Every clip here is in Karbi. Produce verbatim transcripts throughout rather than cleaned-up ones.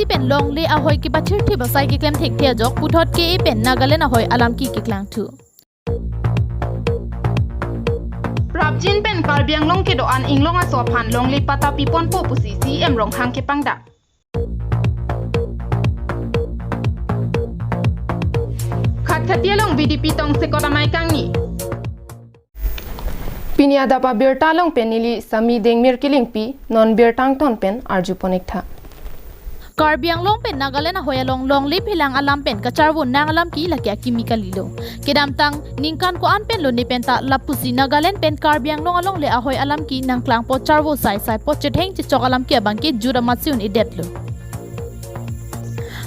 pen longle ahoi kepathirthip asai keklem thekthe ajok puthot K A pen Nagaland ahoi alam ke keklangthu. Prabjin pen Karbi Anglong kedo-an inglong aso aphan longle patta piponpo pusi C E M Ronghang kepangdak. Khatkhati along V D P tongsekot amei kangni. Pini adap abirta along pen neli Sami Dengmir Kilingpi, non birta angton pen arjupon-iktha. Karbi Anglong pen Nagaland ahoi along longle phelang alam pen kacharvo nang alam ke lake akimi kalilo. Kedamtang ningkan ko-an pen lone penta lapusi Nagaland pen Karbi Anglong alongle ahoi alam ke nangklangpo, charvo saisai po, chetheng chechok alam ke abang ke jut amatsi un-edetlo.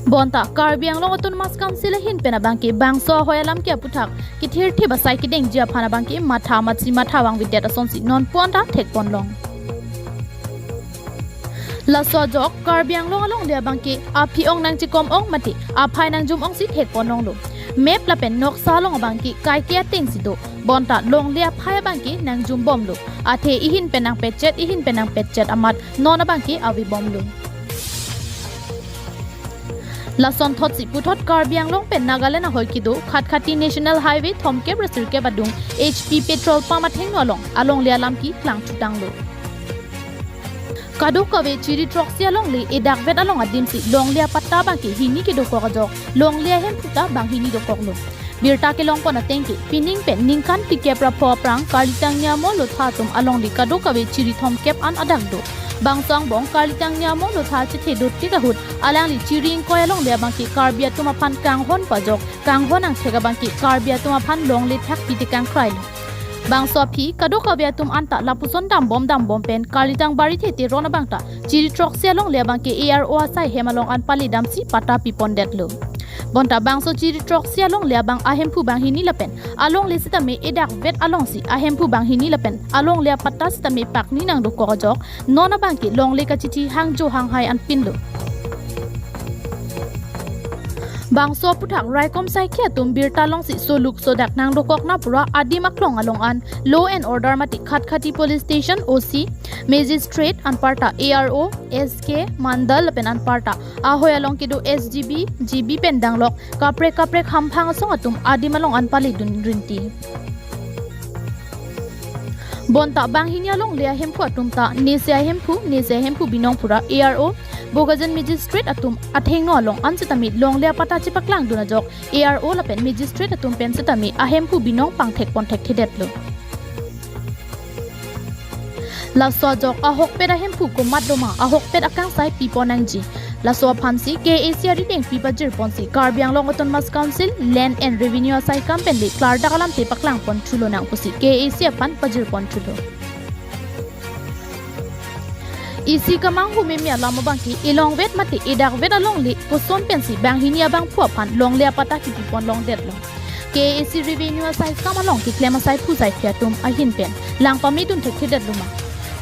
Bonta Karbi Anglong Autonomous Council ahin pen abang ke bangso ahoi alam ke aputhak kethirthip asai kedengji aphan abang ke matha amatsi matha vangvedet asonsi nonpu anta thekponlong. Laso ajok Karbi Anglong alongle abang ke aphi-ong nangchikom-ong mate aphai nangjum-ongsi thekponlonglo. Map lapen noksa along abang ke kaike atengsi do. Bonta longle aphai abang ke nangjumbomlo. Athe ihin pen nangpetchet, ihin pen nangpetchet amat non abang ke avebomlo. Lasonthotsi puthot Karbi Anglong pen Nagaland ahoi kedo Khatkhati National Highway thomkep ra sirkep adung H P petrol pump athengno along alongle alam ke klangthutanglo. Kadokave chiri throksi alongle edakvet along adimsi longle apatta abang ke hini kedokok ajok longle ahemphu ta banghini dokoklo. Birta kelongpon ateng ke pining pen ningkan phlikep ra pho aphrang karlitang niamo lotha atum alongle kadokave chiri thomkep an adak do. Bangso angbong karlitang niamo lotha chethe dotik ahut alangli chiri ingkoi alongle abang ke Karbi atum aphan kanghon pajok, kanghon angthek abang ke Karbi atum aphan longle thakpi tekang krailo. Bangso aphi kadokave atum anta lapuson dambom dambom pen karlitang Barithe Teron abang ta chiri throksi alongle abang ke A R O asai hem along an pale damsi patta pipondetlo. Bonta bangso chiri throksi alongle abang ahemphu banghini lapen alongle sitame edakvet alongsi ahemphu banghini lapen alongle apatta sitame pakni nangdokok ajok non abang ke longle kachithi hangjo hanghai anpinlo. Bangso aputhak raikom saikhi atum birta alongsi soluk sodak nangdokok na pura adim aklong along an law and order mate Khatkhati Police Station O C, Magistrate anparta A R O, S K, Mandal lapen anparta ahoi along kedo S G B, G B pen danglok kaprek kaprek hamphang asong atum adim along an paledun rinti. Bonta banghini alongle ahemphu atum ta nese ahemphu, nese ahemphu binong pura A R O, Bokajan Magistrate atum athengno along an sitame longle apatta chepaklangdun ajok A R O lapen Magistrate atum pen sitame ahemphu binong pangthekpon thekthedetlo. Laso ajok ahokpet ahemphu komat doma ahokpet akangsai pipon nangji. Laso aphansi K A A C arideng pi pajirponsi Karbi Anglong Autonomous Council Land and Revenue asaikam pen le klardak alamthe paklangpon thulo nang pusi K A A C aphan pajirpon thulo. Isi kamanghu meme alam abang ke elongvet mate edakvet alongle koson pensi banghini abangphu aphan longle apatta kipipon longdetlo. K A A C revenue asaikam along keklem asaiphu saikhi atum ahin pen lang pamedun thekthedetlo ma.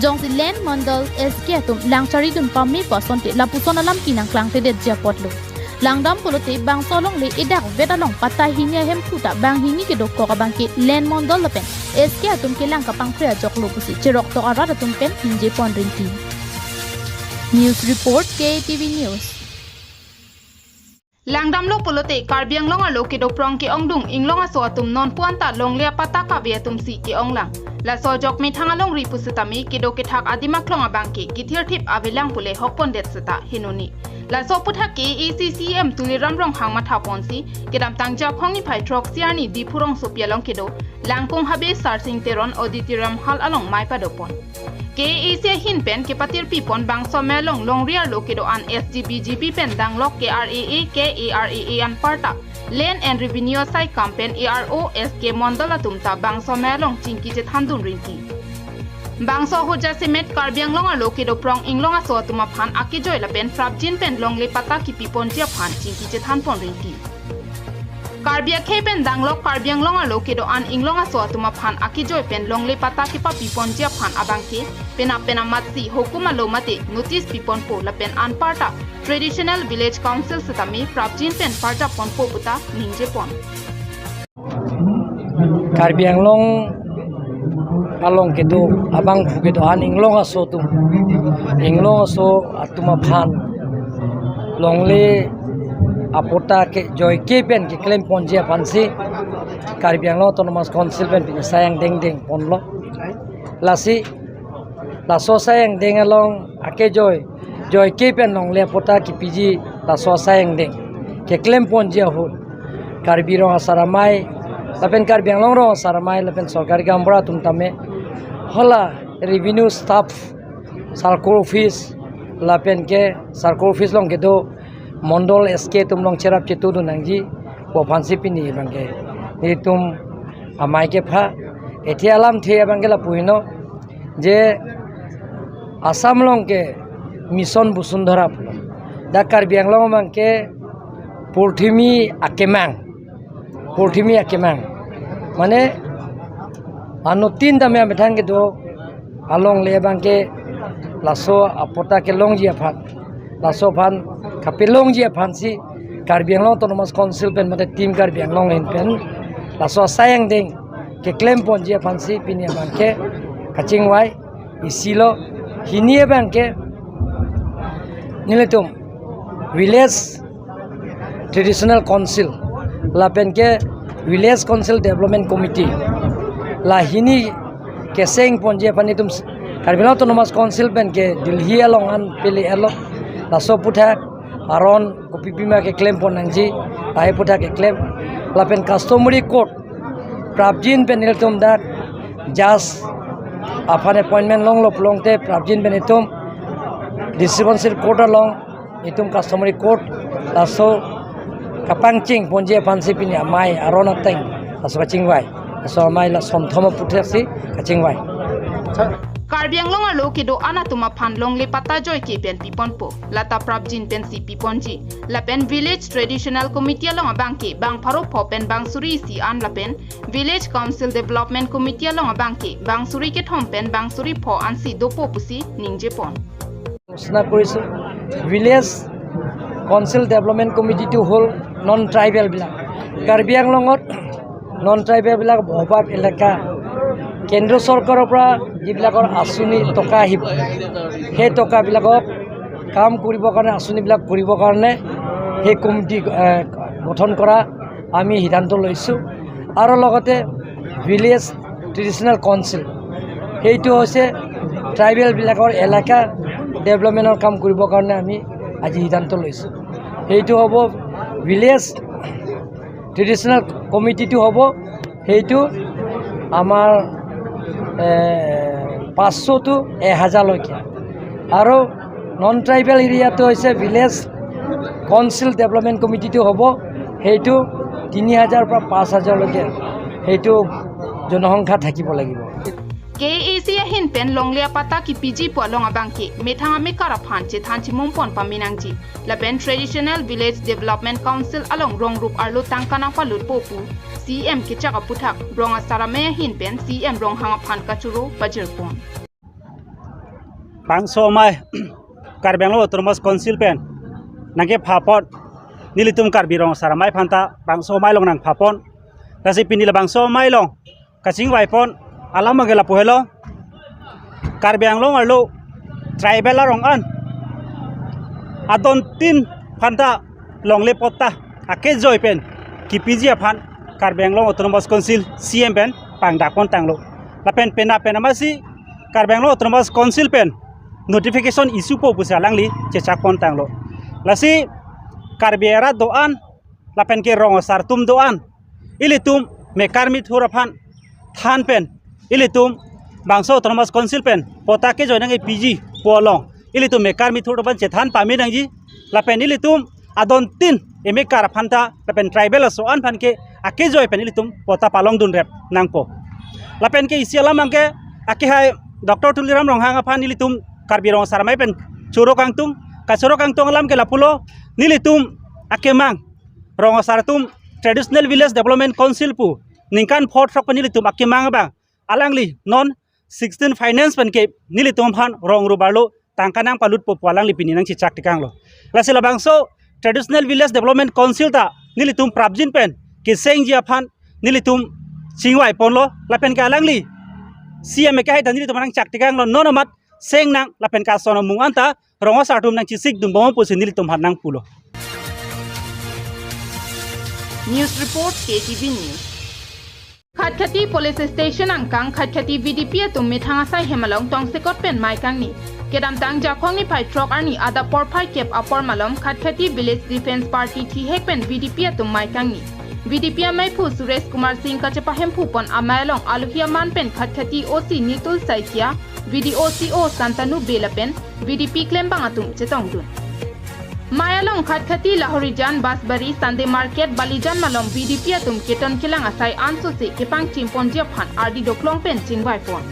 Jongsi Land, Mandal, S K atum lang charidun pamepo asonte lapuson alam ke nangklangtedetji apotlo. Langdam pulote bangso alongle edakvet along patta hini ahemphu ta banghini kedokok abang ke Land, Mandal lapen S K atum kelang kapangkre ajoklo pusi cheroktok arat atum pen ningjepon rinti. News report, K A T V News. Langdamlo pulote Karbi Anglong arlo kedo prong ke-ongdung inglong aso atum nonpu anta longle apatta kave atumsi ke-onglang. Laso ajok methang alongri pusitame kedo kethak adim aklong abang ke kethirthip avelang pule hokpondet seta henoni. Laso aputhak K A A C C E M Tuliram Ronghang mathaponsi kedamtang Japhong niphai throksi arni Diphu rongsopi along kedo Langkung Habe Sarsing Teron Auditorium Hall along mei padopon. K A A C ahin pen kepatirpipon bangso amei along longri arlo kedo-an S G B, G B pen danglok K R A A, K A R A A anparta Land and Revenue asaikam pen A R O, S K, Mandal atum ta bangso amei along chingki chethandun rinti. Bangso ahut jasemet Karbi Anglong arlo kedo prong inglong aso atum aphan akejoi lapen prapjin pen longle patta kipiponji aphan chingki chethanpon rinti. Karbi akhei pen danglok Karbi Anglong arlo kedo-an inglong aso atum aphan akejoi pen longle patta kepapiponji aphan abang ke penap penap amatsi hukum alo mate notice piponpo lapen anparta Traditional Village Council sitame prapjin pen parjaponpo puta ningjepon. Karbi Anglong along kedo abangphu kedo-an inglong aso atum, inglong aso atum aphan Longle apatta ke joike pen keklem ponji aphansi Karbi Anglong Autonomous Council pen pini asai angdeng dengponlo. Lasi laso asai angdeng along akejoi, joike pen longle apatta kipiji laso asai angdeng keklem ponji ahut Karbi Rong Asar Amei lapen Karbi Anglong Rong Asar Amei lapen sorkari gaonbura atum tame hala revenue staff, circle office lapen ke circle office along kedo mondol S K atum along cherap chetudun nangji pu aphansi pini abangke nelitum amei kepha. Ethi alamthe abangke lapu heno je Assam along ke Mission Basundhara pulo. Dak Karbi Anglong abangke purthimi akemang, purthimi akemang. Mane anuttin tame amethang kedo alongle abangke laso apatta kelongji aphan, laso aphan kapelongji aphansi Karbi Anglong Autonomous Council pen mate Team Karbi Anglong ahin pen laso asai angdeng keklem ponji aphansi pini abangke kachingvai. Isilo hini abangke nelitum Village Traditional Council lapen ke Village Council Development Committee, la hini keseng ponji aphan itum Karbi Anglong Autonomous Council pen ke Delhi along an pele elo, laso aputhak aron kopipima keklem pon nangji, lahai aputhak keklem. Lapen customary court prapjin pen nelitum dak judge aphan appointment longlo pulote prapjin pen itum District Council Court along itum customary court laso kapangcheng ponji aphansi pini amei aron ateng laso kachingvai. Laso amei la somthom aputhaksi kachingvai. Karbi Anglong arlo kedo-an atum aphan longle patta joike pen piponpo, lata prapjin pensi piponji. Lapen Village Traditional Committee along abangke bang pharo pho pen bang suri isi an lapen Village Council Development Committee along abangke bang suri kethom pen bang suri pho ansi dopo pusi ningjepon. ঘোষণা কৰিছো। Village council development কমিটিটো হ'ল নন ট্ৰাইবেলবিলাক। কাৰ্বি আংলঙত নন ট্ৰাইবেলবিলাক বসবাস এলেকা, কেন্দ্ৰ চৰকাৰৰ পৰা যিবিলাকৰ আঁচনি টকা আহিব, সেই টকাবিলাকক কাম কৰিবৰ কাৰণে, আঁচনিবিলাক কৰিবৰ কাৰণে সেই কমিটি, এ, গঠন কৰা আমি সিদ্ধান্ত লৈছোঁ। আৰু লগতে ভিলেজ ট্ৰেডিশ্যনেল কাউন্সিল, সেইটো হৈছে ট্ৰাইবেলবিলাকৰ এলেকা ডেভেলপমেণ্টৰ কাম কৰিবৰ কাৰণে আমি আজি সিদ্ধান্ত লৈছোঁ। সেইটো হ'ব ভিলেজ ট্ৰেডিশ্যনেল কমিটিটো হ'ব, সেইটো আমাৰ, এ, পাঁচশ টু এহাজাৰলৈকে। আৰু নন ট্ৰাইবেল এৰিয়াটো হৈছে ভিলেজ কাউন্সিল ডেভেলপমেণ্ট কমিটিটো হ'ব, সেইটো তিনি হাজাৰৰ পৰা পাঁচ হাজাৰলৈকে সেইটো জনসংখ্যা থাকিব লাগিব। K A A C ahin pen longle apatta kipiji pu along abangke methang amekar aphan chethan chimum pon pame nangji. Lapen Traditional Village Development Council along rong rup arlo tangka nangpalutpo pu C M kechak aputhak Rong Asar Amei ahin pen C M Ronghang aphan kachoro pajirpon. Bangso amei Karbi Anglong Autonomous Council pen nangkephapon, nelitum Karbi Rong Asar Amei aphanta bangso amei along nangphapon. Lasi pini labangso amei along kachingvaipon alam abangke lapu helo, Karbi Anglong arlo tribal arong an adontin aphanta longle patta akejoi pen kipiji aphan Karbi Anglong Autonomous Council C M pen pangdakpon tanglo. Lapen penap pen amatsi Karbi Anglong Autonomous Council pen notification issue po pusi alangli chechakpon tanglo. Lasi Karbi arat do-an lapen ke rong asar atum do-an, ilitum mekar mithur aphan than pen ilitum bangso Autonomous Council pen patta kejoi nangkepiji pu along ilitum mekar mithur aphan chethan pame nangji. Lapen ilitum adontin emekar aphanta lapen tribal aso-an aphan ke akejoi pen ilitum patta palongdun rep nangpo. Lapen ke isi alam abangke akehai Doctor Tuliram Ronghang aphan ilitum Karbi Rong Asar Amei pen choro kangtung, kachoro kangtung alam ke lapulo, nelitum akemang Rong Asar atum Traditional Village Development Council pu ningkan pho throk pen nelitum akemang abang alangli non sixteen finance pen ke nelitum aphan rong rup arlo tangka nangpalutpo pu alangli pini nangchechak tekanglo. Lasi labangso Traditional Village Development Council ta nelitum prapjin pen kesengji aphan nelitum chingvaiponlo, lapen ke alangli C M akehai ta nelitum nangchak tekanglo, non amat seng nang lapen kason amung anta rong asar atum nangchesik dun bom pusi nelitum aphan nangpulo. News report, K T V News. Khatkhati Police Station angkang Khatkhati V D P atum methang asai hem along tongsekot pen mei kangni. Kedamtang Jakhong niphai throk arni adap porphai kep apor malom Khatkhati Village Defence Party thihek pen V D P atum mei kangni. V D P ameiphu Suresh Kumar Singh kachepahemphu pon amei along alohi aman pen Khatkhati O C Nitul Saikia, V D O C O Santanu Bey lapen V D P klembang atum chetongdun. Mei along Khatkhati, Lahorijan, Basbari, Sunday Market, Balijan malom V D P atum keton kelang asai ansose kepangchim ponji aphan ardi doklong pen chingvai pon.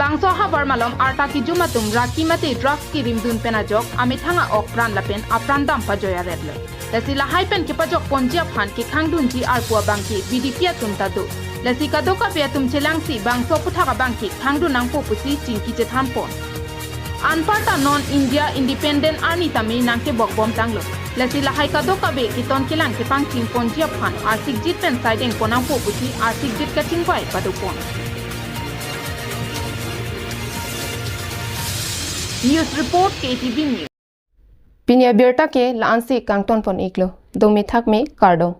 Bangso ahavar malom arta kejum atum raki mate drugs kerimdun pen ajok amethang a-ok pran lapen apran dam pajoi aret lo. Lasi lahai pen kepajok ponji aphan kekhangdunji arpu abangke V D P atum ta do. Lasi kadokave atum chelangsi bangso aphuthak abangke khangdun nangpo pusi chingki chethan pon. Anparta non India independent arni tame nangkebok bom tanglo. Lasi lahai kadokave keton kelang kepangchim ponji aphan arsikjit pen saideng pon nangpo pusi arsikjit kachingvai pado pon. News report, K T V News. Pini abirta ke la-ansi kangton pon iklo. Dome thakme, kardom.